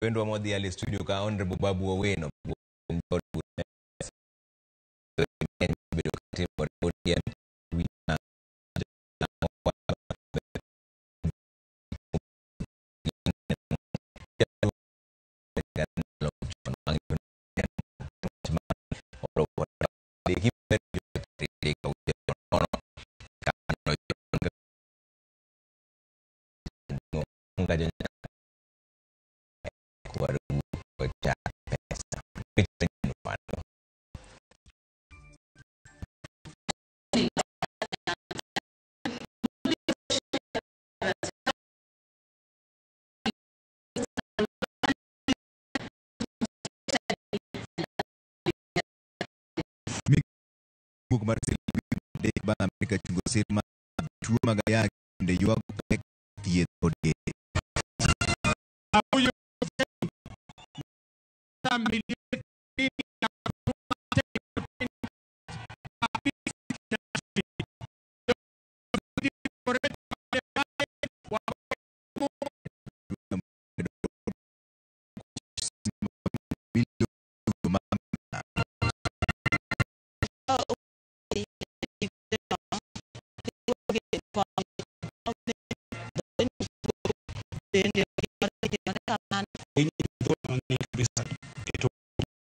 Wendwa modhial e studio ka Honorable Babu Owino bedo katimore Buk mar dek bang' Amerika chungo sir mar tuo mag ayaki bende ywago pek thieth kod geche.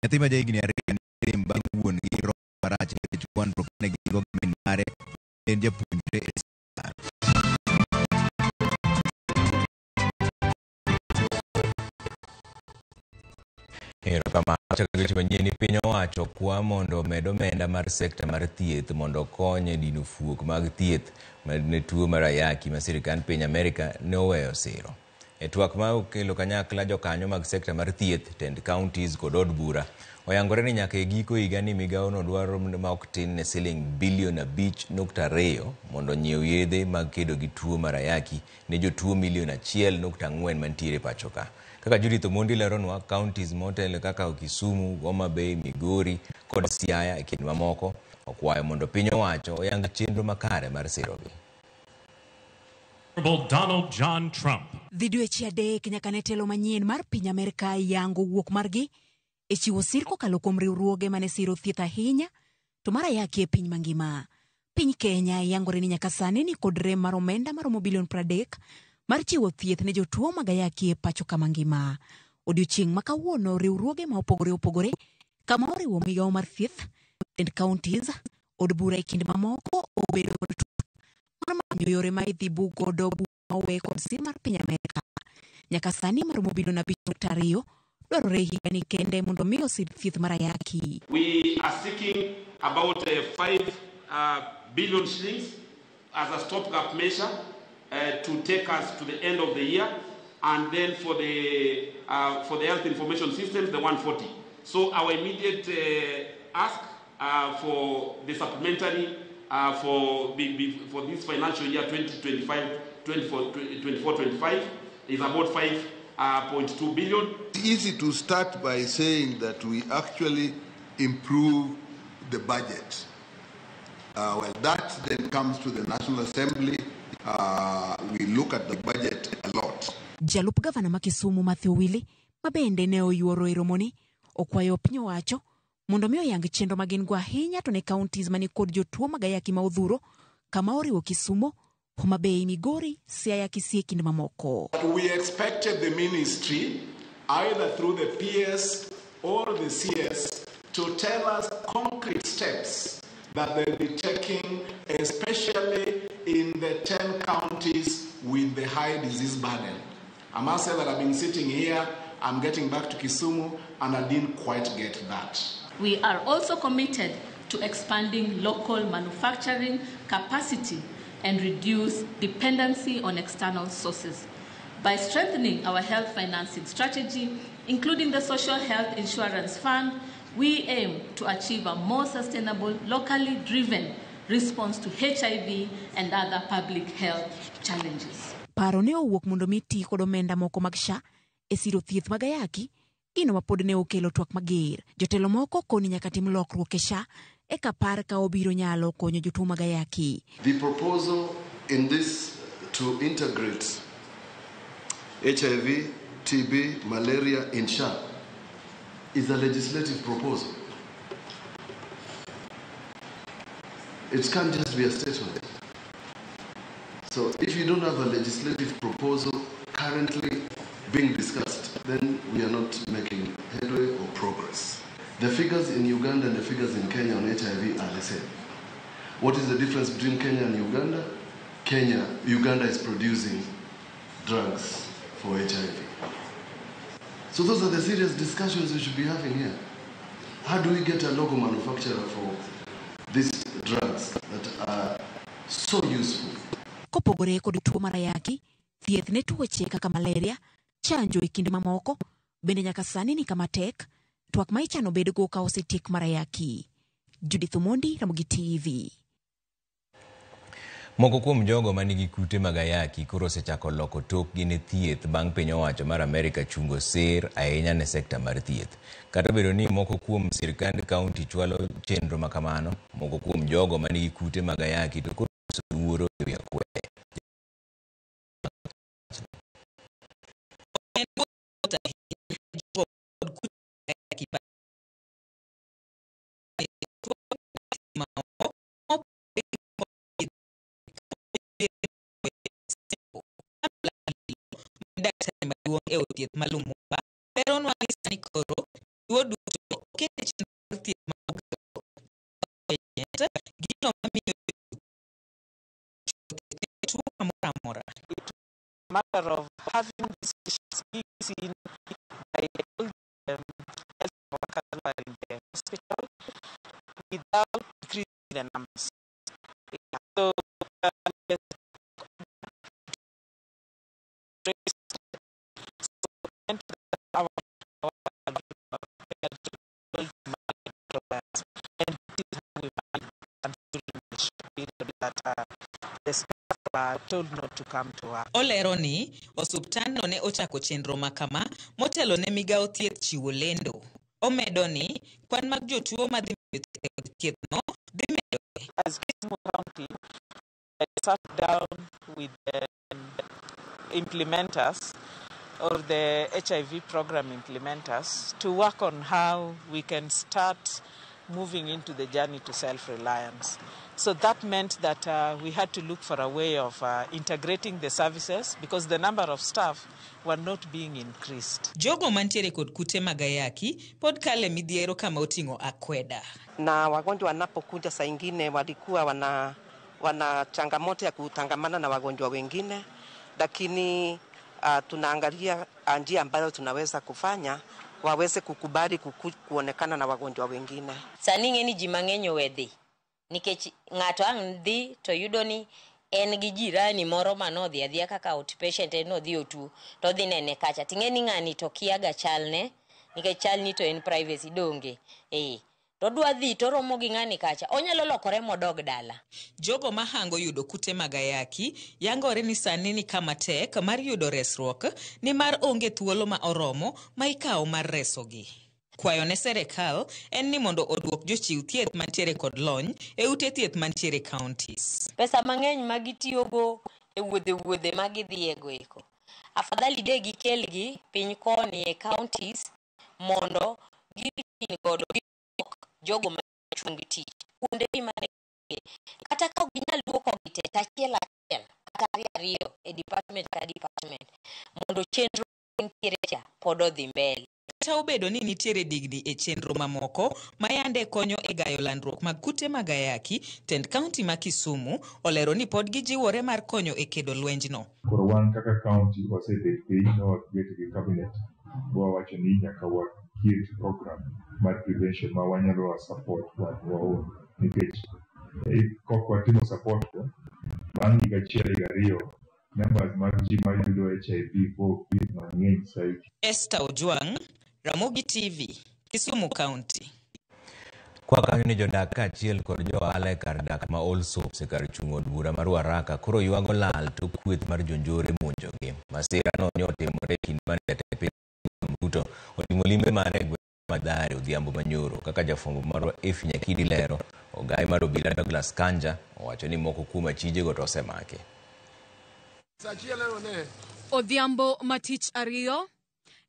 Nyathi ma jahigni 2 ne bang' wuon gi roho marach nikech gwandruok mane gin-go gi min mare ma en japuonjre e sikul. Erokamano. Chako gi weche manyien ni piny owacho kwa mondo omed omenda mar sekta mar thieth mondo okony e dino fuok mag thieth ne tuo mar ayaki ma sirikand piny Amerika ne oweyo siro. E twak ma okelo kanyakla jokanyo mag sekta mar thieth, tend counties kod od bura, oyangore ni nyaka e giko higani migawono dwaro ma ok tin ne siling bilion 5.2 mondo onyiew yedhe mag kedo gi tuo mar ayaki ne jotuo milion 1.4 mantiere pacho ka. Kaka Judith Omondi leronwa, counties motelo kaka Kisumu, Homa Bay, Migori kod Siaya e kind mamoko okwayo mondo piny owacho oyang chenro makare mar sirogi. Donald John Trump. Dhi dweche 3 nyaka ne telo manyien mar piny Amerka yango wuok margi e chiwo sir kokalo kuom riwruoge mane siro thieth ahinya to mar ayaki e piny mangima. Piny Kenya yangore ni nyaka sani ni kod rem mar omenda maromo bilion 30 mar chiwo thieth ne jotuo mag ayaki e pacho kama ngima. Odiochieng' ma kawuono riwruoge ma opogore opogore kama oriwo migawo mar thieth, tend counties, od bura e kind mamoko obedo kod twak mar manyo yore ma idhi bug godo bura ma owe kod sir mar piny Amerka. Nyaka sani maromo bilion 5.2 dwarore higani kende mondo mi osir thieth mar ayaki. We are seeking about 5 billion shillings as a stopgap measure to take us to the end of the year, and then for the health information systems, the 140. So our immediate ask for the supplementary for this financial year 2025, 24-25 is about 5.2 billion. It's easy to start by saying that we actually improve the budget. Well, that then comes to the National Assembly. We look at the budget a lot. Jalup gavana ma Kisumu Matthew Owili ma bende ne oyuoro e romoni okwayo piny owacho mondo mi oyang chenro ma gin go ahinya to ne counties mani kod jotuo mag ayaki ma odhuro kama oriwo Kisumu, Homa Bay, Migori, Siaya, Kisii e kind mamoko. But we expected the ministry, either through the PS or the CS, to tell us concrete steps that they'll be taking, especially in the 10 counties with the high disease burden. I must say that I've been sitting here, I'm getting back to Kisumu, and I didn't quite get that. We are also committed to expanding local manufacturing capacity and reduce dependency on external sources. By strengthening our health financing strategy, including the Social Health Insurance Fund, we aim to achieve a more sustainable, locally driven response to HIV and other public health challenges. Paro ne owuok mondo mi ti kod omenda moko mag SHA e siro thieth mag ayaki, gino ma pod ne okelo twak mager. Jotelo moko koni nyaka tim lokruok e SHA eka par ka obiro nyalo konyo jotuo mag ayaki. The proposal in this to integrate HIV, TB TB, malaria in SHA is a legislative proposal. It can't just be a statement. So if you don't have a legislative proposal currently being discussed, then we are not making headway or progress. The figures in Uganda and the figures in Kenya on HIV are the same. What is the difference between Kenya and Uganda? Uganda is producing drugs for HIV. So those are the serious discussions we should be having here. How do we get a local manufacturer for these drugs that are so useful? Kopogore kod tuo mar ayaki, thieth ne tuoche kaka malaria, chanjo e kinde mamoko, bende nyaka sani ni kama tek, twak ma ichano bedgo ka osetiek mar ayaki. Judith Omondi, Ramogi TV. Moko kuom jogo manigi kute mag ayaki koro osechako loko tokgi ne thieth bang' piny owacho mar Amerika chungo sir ahinya ne sekta mar thieth. Kata obedo ni moko kuom sirkand kaunti chwalo chenro makamano, moko kuom jogo manigi kute mag ayaki to koro luoro ewi akwede. Daktari maduong' e od thieth ma Lumumba leronwa ni sani koro jotuo duto oket e chenro mar thieth mag gino mamiyo tuo moro amora. Matter of having these issues being seen by all the health workers who are in the hospital without increasing the numbers. So, and the staff were told not to come to work. Olero ni osuptandno ne ochako chenro makama motelo ne migao thieth chiwo lendo. Omedo ni kwan mag jotuo madhi thieth no dhi medore. As Kisumu County, I sat down with the implementers or the HIV program implementers to work on how we can start moving into the journey to self-reliance. So that meant that we had to look for a way of integrating the services because the number of staff were not being increased. Jogo mantiere kod kute mag ayaki pod kale midhiero kama oting'o akweda. Na wagonjwa wanapokuja saa ingine walikuwa wana changamoto ya kutangamana na wagonjwa wengine, lakini tunaangalia njia ambayo tunaweza kufanya waweze kukubali kuonekana na wagonjwa wengine. Sani ng'eni ji mang'eny owe dhi nikech ng'ato ang' dhi to yudo ni en gi jirani moro manodhi adhiya kaka outpatient en odhi otuo to odhi nene kacha ting'e ni ng'ani to kiaga chalne nikech chalni to en privacy donge to odwa dhi to romo gi ng'ani kacha onyalo lokore modog dala. Jogo mahango yudo kute mag ayaki yangore ni sani ni kama tek mar yudo resruok nimar onge thuolo ma oromo ma ikawo mar resogi. Kwayo ne serikal en ni mondo oduok jochiw thieth mantiere kod lony e ute thieth mantiere counties. Pesa mang'eny ma gitiyogo e wuodhe ma gidhiego eko. Afadhali de gikelgi piny koni e counties mondo gitin godo jogo ma chung tich kuonde mane kata ka ok ginyal duokogi te to achiel achiel kata ariyo ariyo e department ka department mondo chenro mantiere cha pod odhi mbele. Kata obedo ni nitiere digni e chenro mamoko ma yande konyo e gayo landruok mag kute mag ayaki, tend kaunti ma Kisumu olero ni pod gijiwore mar konyo e kedo lwenjno. Koro wan kaka kaunti wasebet piny ma wabet gi cabinet wawacho ni nyaka waket program mar prevention ma wanyalo support wan waon nikech kok watimo support go bang' higa achiel higa ariyo numbers mag ji mayudo HIV pok biro mang'eny saidi. Esther Ojwang, Ramogi TV, Kisumu County. Kwa kanyo ni jodak kaachiel kod jo ohala e kar dak ma Allsops e kar chung' od bura ma Ruaraka koro ywago lal tok kweth mar jonjore monjogi. Masira no ne otimore e kinde mane jatend piny William Ruto otimo limbe mare e gweng' Mathare odhiambo manyoro. Kaka jafwambo marwa Effie Nyakidi lero, ogai mar obila Douglas Kanja owacho ni moko kuom achijego to osemaki. Odhiambo matich ariyo,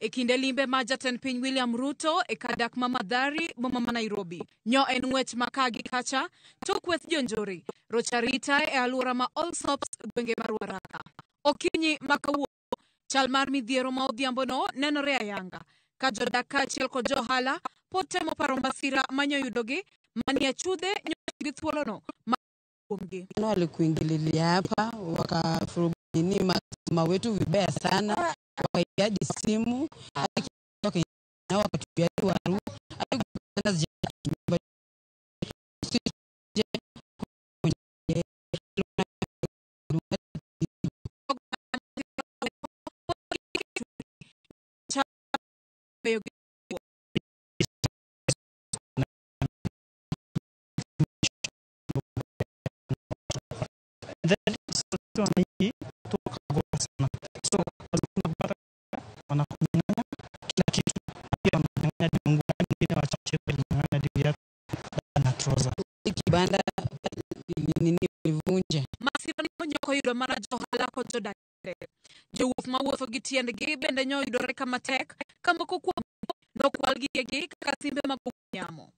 E kinde limbe ma jatend piny William Ruto e kar dak ma Mathari, boma ma Nairobi. Nyo en ng'wech ma ka gi kacha to kweth jonjore rocho arita e alwora ma Allsops, gwenge ma Ruaraka. Okinyi ma kawuono, chal mar midhiero ma odhiambono nenore ayanga ka jodak kaachiel kod jo ohala pod temo paro masira manyoyudogi manie achudhe nyo gi thuolono ma kuomgi. Walikuingililia hapa wakafuruga nini mama wetu vibaya sana, wakaibia hadi simu hadi na wakatubia hadi waru hadi nyumba. Wanakunyang'anya kila kitu, pia wananyang'anya hadi nguo, wengine wachache walinyang'anya hadi viatu na trouser. Kibanda nini walivunja. Masira no nyokoyudo mana johala kod jodak. Jowuoth mawuotho gi tiendgi bende nyoyudore kama tek ka moko kuom nokwal gigegi kaka simbe mag ong'we yamo.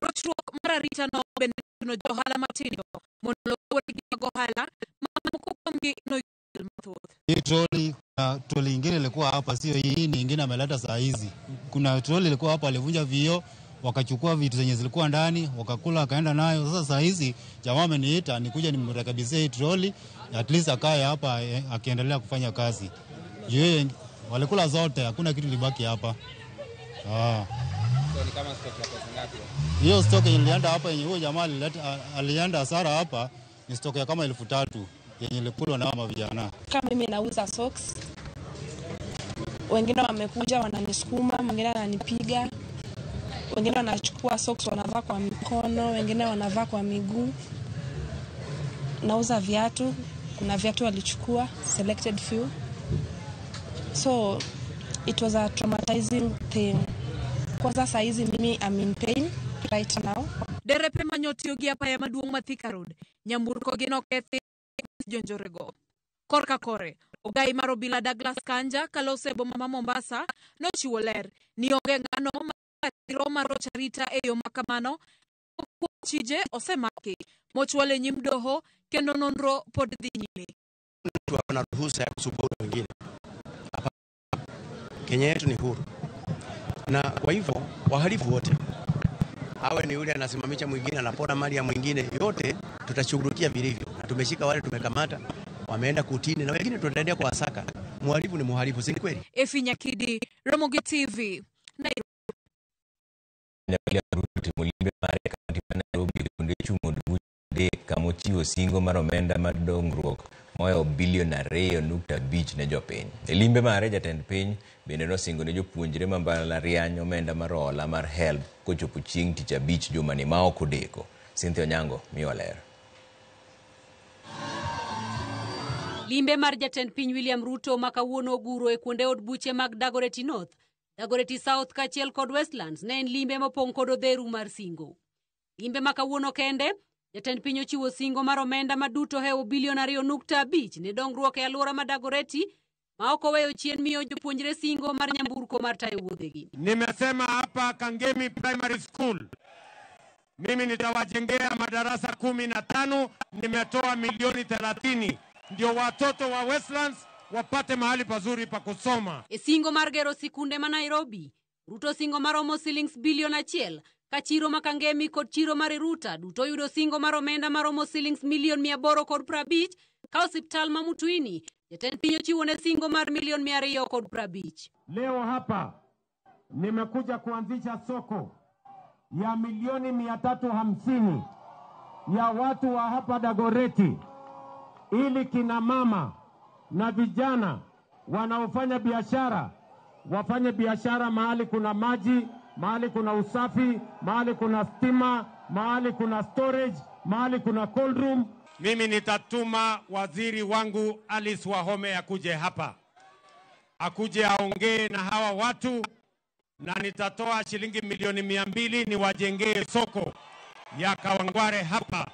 Rochruok mar arita no bende nochuno johala matindo mondo olok kuondegi mag ohala ma moko kuomgi noyudo mathoth. Hii troli, kuna troli ingine ilikuwa hapa, sio hii, ni ingine ameleta saa hizi. Kuna troli ilikuwa hapa, alivunja vioo, wakachukua vitu zenye zilikuwa ndani, wakakula, wakaenda nayo. Sasa saa hizi jamaa ameniita nikuja nimrekebishie hii troli, at least akae hapa akiendelea kufanya kazi. Yeye walikula zote, hakuna kitu libaki hapa. So ni kama stock ya pesa ngapi? Hiyo stock yenye ilienda hapa, yenye huyo jamaa alienda hasara hapa, ni stock ya kama 3000 yenye ilikulwa na hawa vijana. Kama mimi nauza socks, wengine wamekuja wananisukuma, mwingine ananipiga, wengine wanachukua socks wanavaa kwa mikono, wengine wanavaa kwa miguu. Nauza viatu, kuna viatu walichukua, selected few. So it was a traumatizing thing. Kwanza saa hizi mimi I'm in pain right now. Derepe manyotiyo gi apaya maduong' ma Thika Road, nyamburko gi nokethi jonjorego. Korka kore, ogai mar obila Douglas Kanja kalose e boma ma Mombasa nochiwo ler ni onge ng'ano ma mar rocho arita e yo makamano. Chije osemaki mochwal e nyim doho kendo nonro pod dhi nyime. Mtu ana ruhusa ya kusumbua wengine. Hapa Kenya yetu ni huru, na kwa hivyo wahalifu wote, awe ni yule anasimamisha mwingine, anapora mali ya mwingine, yote tutashughulikia vilivyo. Na tumeshika wale, tumekamata, wameenda kutini, na wengine tutaendelea kuwasaka. Mhalifu ni mhalifu, si kweli? Efi Nyakidi, Ramogi TV, Nairobi. Timo limbe mare kaunti ma Nairobi kuonde chung' od buche adek kamochiwo singo mar omenda mar dongruok mohewo bilion 2.5 ne jopiny. E limbe mare, jatend piny bende nosingo ne jopuonjre ma mbalariany omenda mar hola mar HELB kochopo chieng' tich abich jumani ma ok odeko. Cynthia Onyango miwa ler. Limbe mar jatend piny William Ruto ma kawuono oguro e kuonde od buche mag Dagoretti North, Dagoretti South kaachiel kod Westlands ne en limbe mopong' kod odheru mar singo. Limbe ma kawuono kende, jatend piny ochiwo singo mar omenda maduto hewo bilion 2.5 ne dongruok e alwora ma Dagoretti ma ok oweyo chien miyo jopuonjre singo mar nyamburko mar tayo wuodhegi. Nimesema hapa Kangemi Primary School mimi nitawajengea madarasa 15, nimetoa milioni 30 ndio watoto wa Westlands wapate mahali pazuri pa kusoma. E singo mar gero sikunde ma Nairobi, Ruto singo maromo shillings bilion 1 ka chiro ma Kangemi kod chiro mar Iruta duto yudo singo mar omenda maromo shillings milion 850, ka osiptal ma Mutuini jatend piny ochiwo ne singo mar milion 250. Leo hapa nimekuja kuanzisha soko ya milioni 350 ya watu wa hapa Dagoretti, ili kina mama na vijana wanaofanya biashara wafanye biashara mahali kuna maji, mahali kuna usafi, mahali kuna stima, mahali kuna storage, mahali kuna cold room. Mimi nitatuma waziri wangu Alice Wahome akuje hapa, akuje aongee na hawa watu, na nitatoa shilingi milioni 200 niwajengee soko ya Kawangware hapa,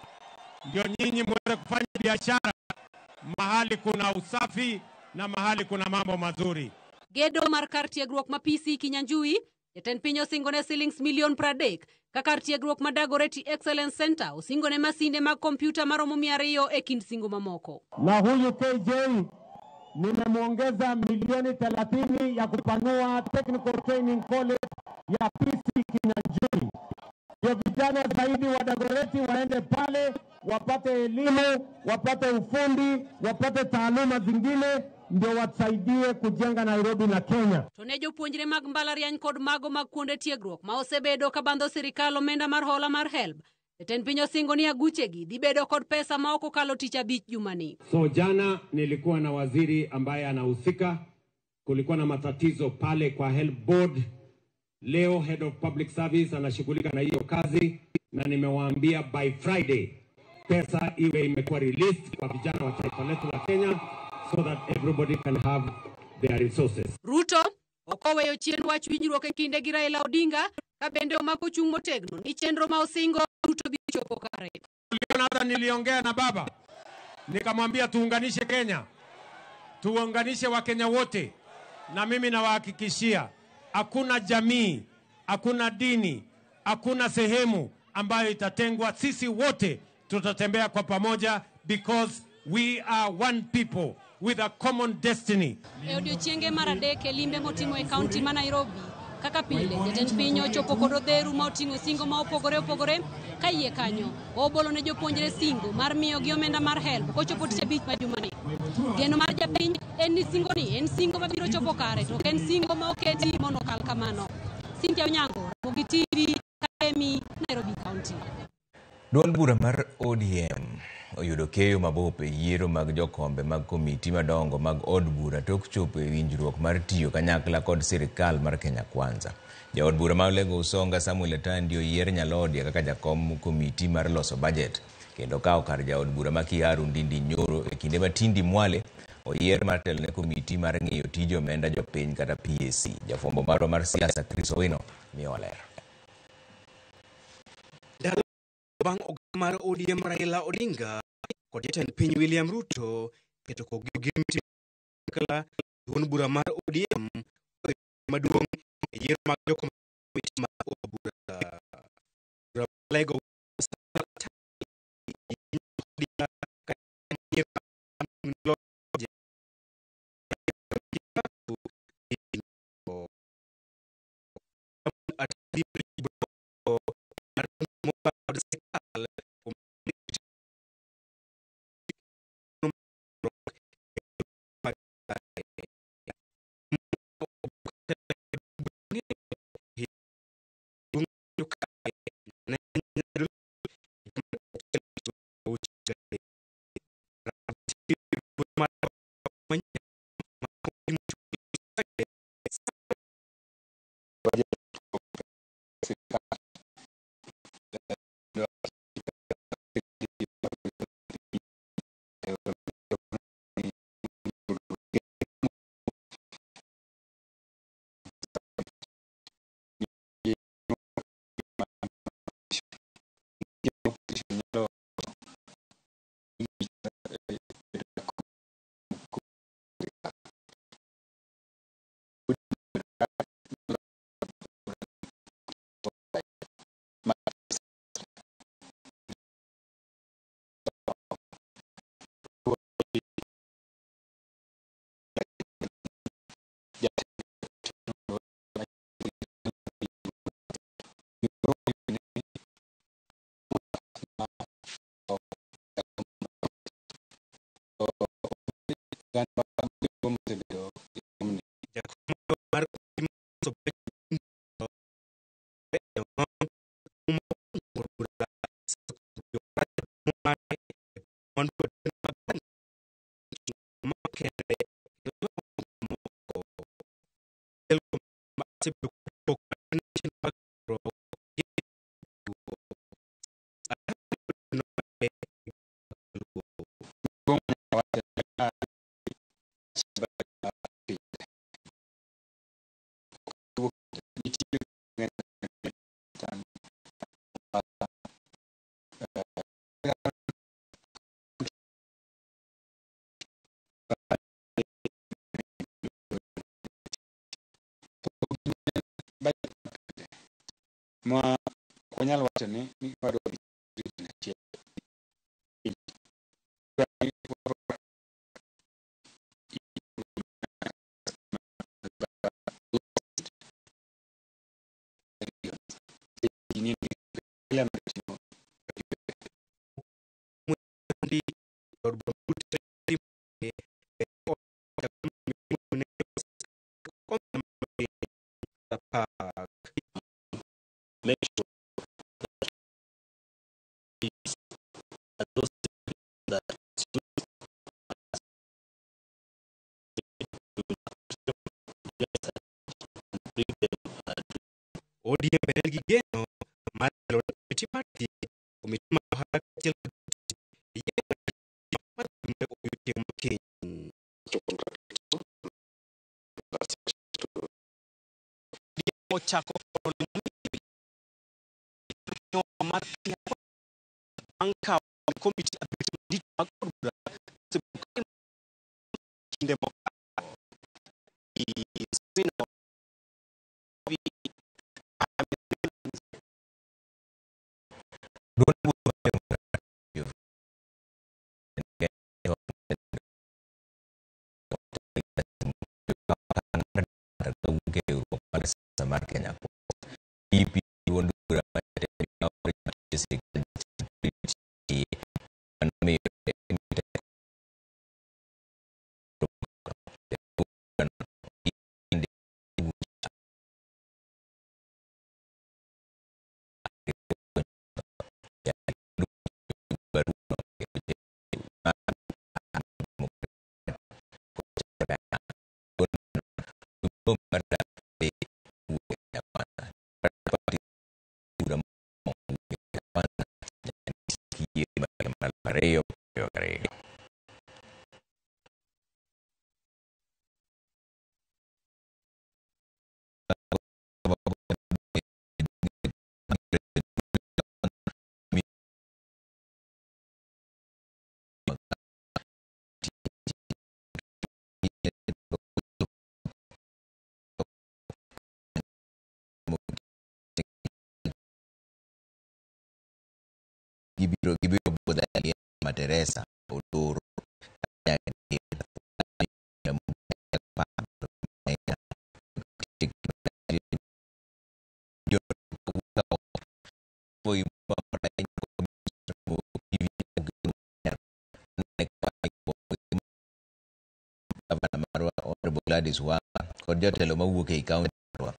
ndio nyinyi muweze kufanya biashara mahali kuna usafi na mahali kuna mambo mazuri. Gedo mar kar tiegruok ma PC Kinyanjui, jatend piny osingone silings milion 30 ka kar tiegruok ma Dagoretti Excellence Center osingone masinde mag kompyuta maromo 200 e kind singo mamoko. Na huyu KJ nimemwongeza milioni 30 ya kupanua Technical Training College ya PC Kinyanjui. Ndio vijana zaidi wa Dagoretti waende pale wapate elimu, wapate ufundi, wapate taaluma zingine, ndio wasaidie kujenga Nairobi na Kenya. To ne jopuonjre mag mbalariany kod mago mag kuonde tiegruok ma osebedo ka bandho sirikal omenda mar hola mar HELB, jatend piny osingo ni aguchegi dhi bedo kod pesa ma ok okalo tich abich jumani. So jana nilikuwa na waziri ambaye anahusika, kulikuwa na matatizo pale kwa HELB board. Leo head of public service anashughulika na hiyo kazi, na nimewaambia by Friday pesa iwe imekuwa released kwa vijana wa taifa letu la Kenya so that everybody can have their resources. Ruto ok oweyo chien wach winjruok e kinde gi Raila Odinga ka bende omako chung' motegno ni chenro ma osingo duto biro chopo kare. Uliona hata niliongea na baba nikamwambia tuunganishe Kenya, tuunganishe Wakenya wote, na mimi nawahakikishia hakuna jamii, hakuna dini, hakuna sehemu ambayo itatengwa. Sisi wote tutatembea kwa pamoja because we are one people with a common destiny. E odiochienge mar adek e limbe motimo e kaunti ma Nairobi, kaka pile, jatend piny ochopo kod odheru ma oting'o singo ma opogore opogore ka iye kanyo obolo ne jopuonjre singo mar miyogi omenda mar HELB kochopo tich abich ma jumani. Geno mar japiny en ni singo ni en singo mabiro chopo kare to ok en singo ma oketi mondo okal kamano. Cynthia Onyango, Ramogi TV, Kemi, Nairobi County. Duond bura mar ODM oyudo keyo mabup e yiero mag jokombe mag komiti madongo mag od bura tok chopo e winjruok mar tiyo kanyakla kod sirikal mar Kenya Kwanza. Jaod bura ma Olengo Usonga Samuel Atandi oyier Nyalodia kaka jakom komiti mar loso bajet kendo kawo kar jaod bura ma Kiaru Ndindi Nyoro e kinde ma Tindi Mwale oyier mar telo ne komiti mar ng'iyo tij omenda jopiny kata PAC. Jafwambo marwa mar siasa Chris Owino miyowa ler. Ndalo bang' oganda mar ODM Raila Odinga kod jatend piny William Ruto keto koggi kanyakla, duond bura mar ODM maduong' e yiero mag jokomiti mag od bura. Bura Lego Budget mapile ma ok wanyal wacho ni wadwa region achiel. Make sure that those that ODM bende nigi geno mar telo ne komiti mar thieth, komiti mar ohala kaachiel kod e yiero mar timore odiochieng' ma kiny. Ochako mar Kenya bang' kawo komiti abich madito mag od bura osebedo ka kinde mokalo. Duond bura mar siasa mar Kenya DP duond bura mar sirkal manomiyo ariyo. Gibiro budho e Materesa Oloro Gavana marwa Honorable Gladys Wanga kod jotelo mawuok ei kaunti marwa.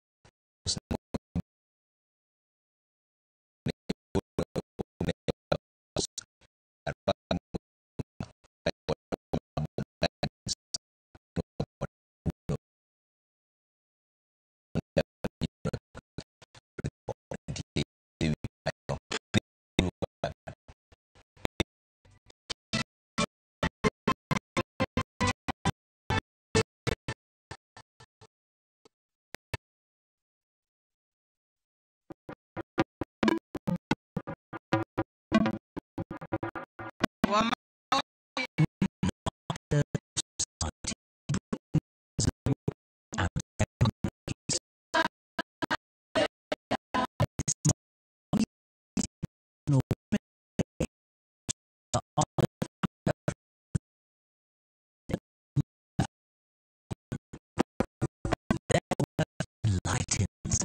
Lightens,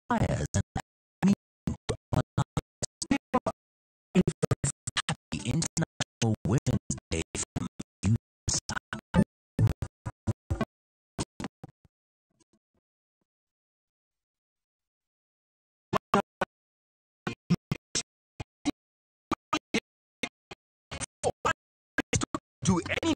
fires, and Happy International Women's Day from USAC. To any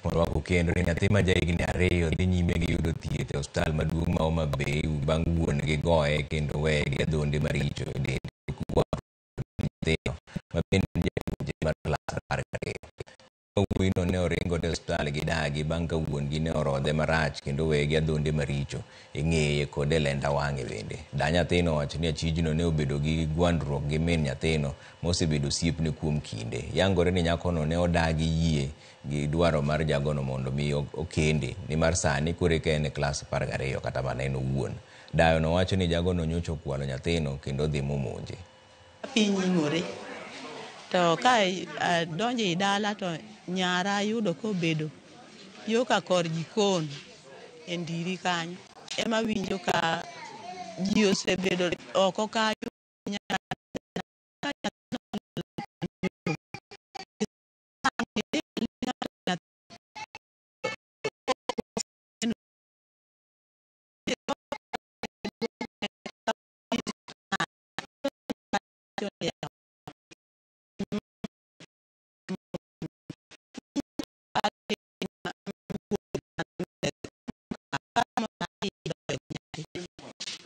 Orwako kendo ni nyathi ma jahigni 2 dhi nyime gi yudo thieth e osiptal maduong' ma Homa Bay bang' wuon-gi goye kendo weye gi adhonde maricho e dende nyithindo ma bende en japuonjre mar klas 12. Wuoyino ne oringo e osiptal gi dagi bang' ka wuon-gi ne orodhe marach kendo weye gi adhonde maricho e ng'eye kod e lenda wang'e bende. Da nyathino owacho ni achijno ne obedo gi gwandruok gi min nyathino mosebedo osiepne kuom kinde. Yangore ni nyakono ne odagi yie gi dwaro mar jagono mondo mi okende nimar sani koro eka en e klas 12 kata mana en owuon. Dayo nowacho ni jagono nyocha okwalo nyathino kendo dhi momonje. Piny ing'ore to ka adonjo e dala to nyara ayudo kobedo yo ka kor jikon e ndiri kanyo ema winjo ka ji osebedo oko kanyo.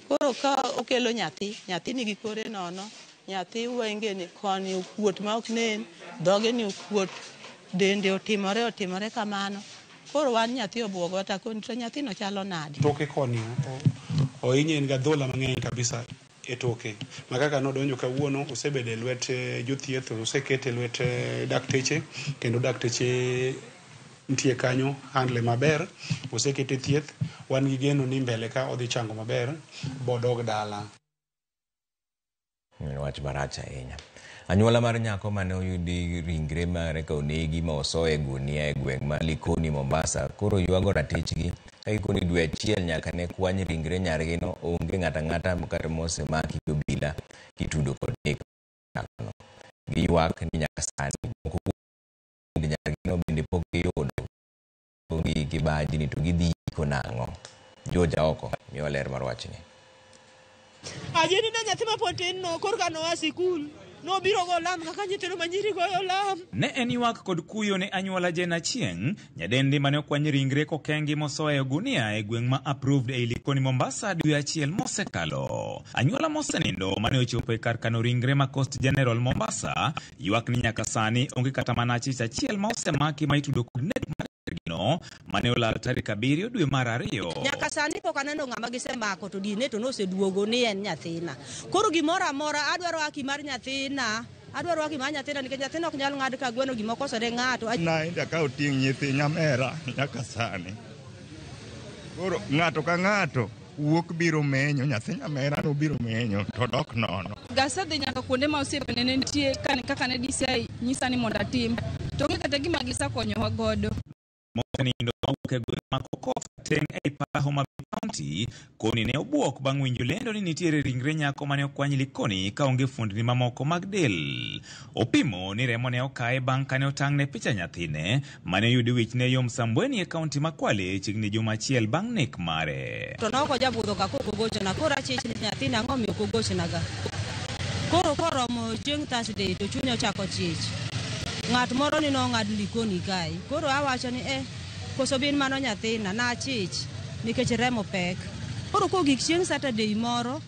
Koro ka okelo nyathi, nyathi nigi kore nono, nyathi wenge ni koni okuot ma ok nen, dhoge ni okuot, dende otimore kamano. Koro wan nyathi obuogo ta koni to nyathino chalo nade? Toke koni ohinye en gi adhola mang'eny kabisa e toke. Ma kaka nodonjo kawuono osebedo e lwet jothieth, osekete e lwet dakteche kendo dakteche nitie kanyo handle maber, osekete thieth, wan gi geno ni mbele ka odhi chango maber bodog dala. Wach marach ahinya. Anyuola mar nyako mane oyudi ringre mare ka onegi ma osoye e gunia e gweng' ma Likoni, Mombasa koro ywago ratichgi ka gikoni dwe achiel nyaka ne kwany ringre nyargino onge ng'ato ang'ata kata mosemaki gi obila kitudo kod nek nyakono. Giywak ni nyaka sani moko kuom nyargino bende pok giyudo gi kibaji ni to gidhi yiko nang'o. George Aoko miwa ler mar wachni. Ajeni na nyathi mapod tin no korka noa sikul nobiro go lam kaka nyithindo manyiri goyo lam. Ne en ywak kod kuyo ne anyuola Jane Achieng', nyadendi mane okwany ringre kokengi mosoye e ogunia e gweng' ma Approved ei Likoni Mombasa dwe achiel mosekalo. Anyuola mosenindo mane ochopo e kar kano ringre ma Coast General Mombasa, ywak ni nyaka sani onge kata mana achich achiel ma osemaki ma itudo kod nek mar gino mane olal tarik 7 dwe mar 2. Nyaka sani pok aneno ng'ama gisemako to dine to noseduogo ni en nyathina. Koro gimoro amora adwaro haki mar nyathina, adwaro haki mar nyathina nikech nyathina ok nyal ng'ad ka gweno gima okosore ng'ato. Naenda ka oting' nyithi nyamera nyaka sani. Koro ng'ato ka ng'ato wuok biro menyo, nyathi nyamera no biro menyo to dok nono. Gasedhi nyaka kuonde ma osiepene ne nitie kaka ne DCI nyisa ni mondo atim. To onge kata gima gisekonyowa godo. Mosenindo mawuok e gweng' ma Kokof teng' ei par Homa Bay County koni ne obwok bang' winjo lendo ni nitiere ringre nyako mane okwany Likoni kaonge fuondni mamoko mag del. Opimo ni remo ne okaye bang' kane otang'ne picha nyathine mane oyudi wichne yo Msambweni e kaunti ma Kwale chiegni juma achiel bang' nek mare. To ne ok ojabudho ga kok ogochona, koro achich ni nyathina ang'o omiyo ok ogochnaga. Koro koromo chieng' Thursday to chunya ochako chich. Ng'at moro ni nong'ad Likoni kae. Koro awacho ni koso bin mano nyathina, nachich nikech remo pek. Koro kogik chieng' Saturday moro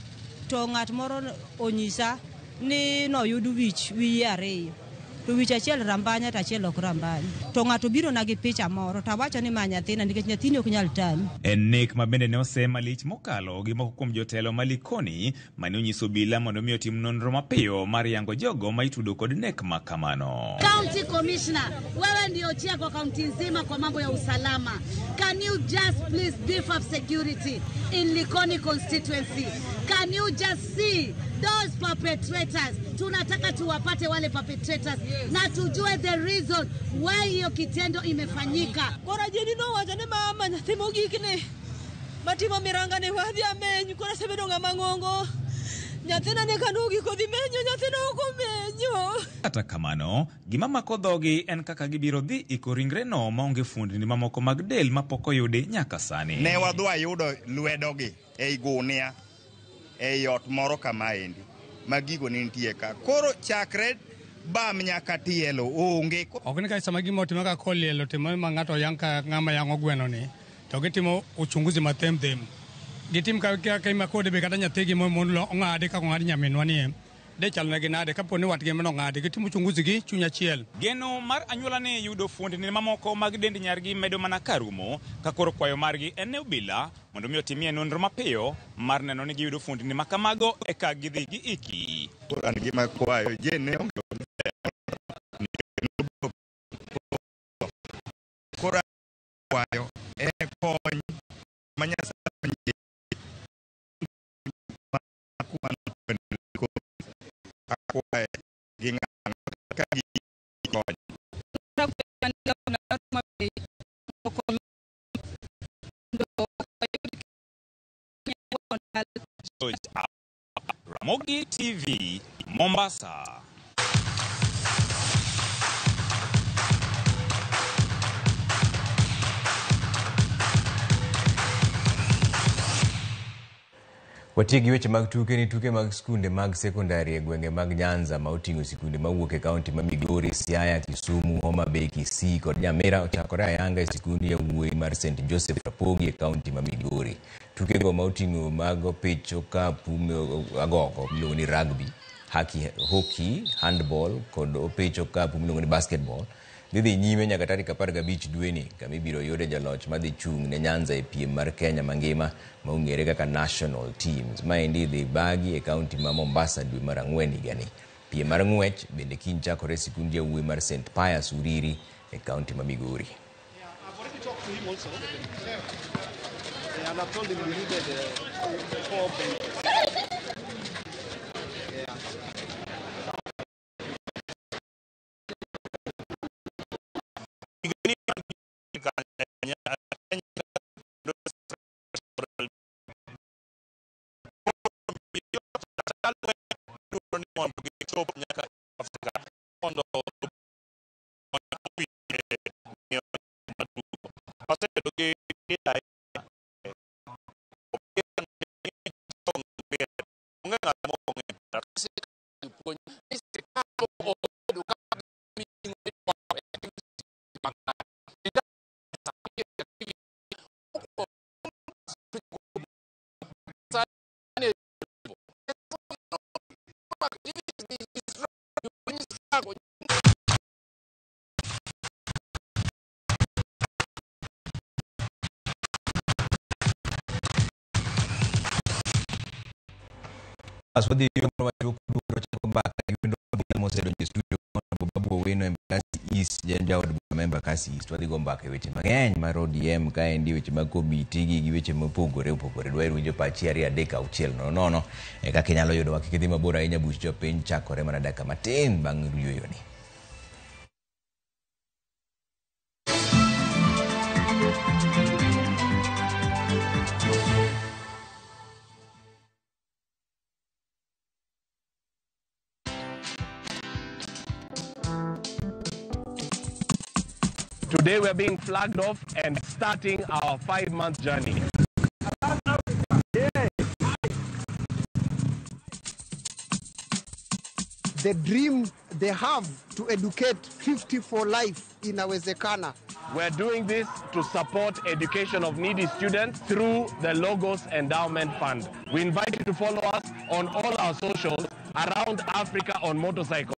to ng'at moro onyisa ni noyud wich wiye ariyo. To wich achiel rambanya to achiel ok rambanya. To ng'ato biro na gi picha moro to awacho ni ma nyathina nikech nyathini ok nyal tami. En nek ma bende ne osem malich mokalo gi moko kuom jotelo ma Likoni mane onyiso obila mondo mi otim nonro mapiyo mar yango jogo ma itudo kod nek ma kamano. County Commissioner, wewe ndio chia kwa kaunti nzima kwa mambo ya usalama. Can you just please beef up security in Likoni constituency? Can you just see those perpetrators? Tunataka tuwapate wale perpetrators na tujue the reason why hiyo kitendo imefanyika. Koro jeni nowacho ni mama nyathi mogik ni matimo miranga ni wadhi ameny, koro asebedo ng'ama ng'ongo. Nyathina ne kanogi kodhi menyo, nyathina ok omenyo. Kata kamano, gima mako dhogi en kaka gibiro dhi iko ringreno maonge fuondni mamoko mag del mapok oyudi nyaka sani. Ne wadhi wayudo lwedogi ei gunia ei ot moro kamaendi ma gigo ne nitie ka. Koro chakre bam nyaka tielo onge. Ok ni ka sama gima otimore ka koliel otimore ma ng'ato oyang' ka ng'ama yang'o gweno ni, to gitimo uchunguzi mathemthem. Gitim ka ima kode be kata nyathigi mondo ong'adi kaka ong'ad nyaminwa ni de chalnegi nade kapo ni watgi ema nong'adi, gitimo uchunguzi gi chuny achiel. Geno mar anyuola ne yudo fuondni mamoko mag dend nyargi medo mana karumo ka koro kwayo margi en ne obila mondo mi otimie nonro mapiyo mar neno ni giyudo fuondni ma kamago eka gidhi giiki. Koro an gima kwayo je ne onge koro kwayo e kony ma Nyasaye Ramogi TV, Mombasa. Watiek gi weche mag tuke ni tuke mag skunde mag sekondari e gwenge mag Nyanza ma oting'o sikunde mawuok e kaunti ma Migori, Siaya, Kisumu, Homa Bay, Kisii kod Nyamira ochakore ayanga e sikund yawuoyi mar St Joseph Rapogi e kaunti ma Migori. Tukego ma oting'o mag opich okapu agoko miluongo ni rugby, hockey, handball kod opich okapu miluongo ni basketball dhi nyime nyaka tarik 15 dweni kama ibiro yude jaloch madhi chung' ne Nyanza e piem mar Kenya mangima ma ong'ere kaka National Teams. Maendi dhi bagi e kaunti ma Mombasa dwe mar 4 higani. Piem mar ng'wech bende kiny chakore e sikund yawuoyi mar St Pius Uriri e kaunti ma Migori. Aswadhi mosedonjo e studio Babu Owino Embakasi East, jaod bura ma Embakasi East. Wadhi go mbaka e weche mang'eny mar ODM kaendi, weche mag komiti gi weche mopogore opogore. Dwaher winjo pachi 2 3 6 0 0 e kaka inyalo yudowa. Kik idhi mabor ahinya, buch jopiny chakore mana dakika matin bang' yueyoni. Today we're being flagged off and starting our 5-month journey. The dream they have to educate 50 for life inawezekana. We're doing this to support education of needy students through the Logos Endowment Fund. We invite you to follow us on all our socials around Africa on motorcycle.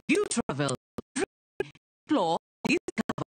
You travel, explore, discover.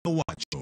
Wacho,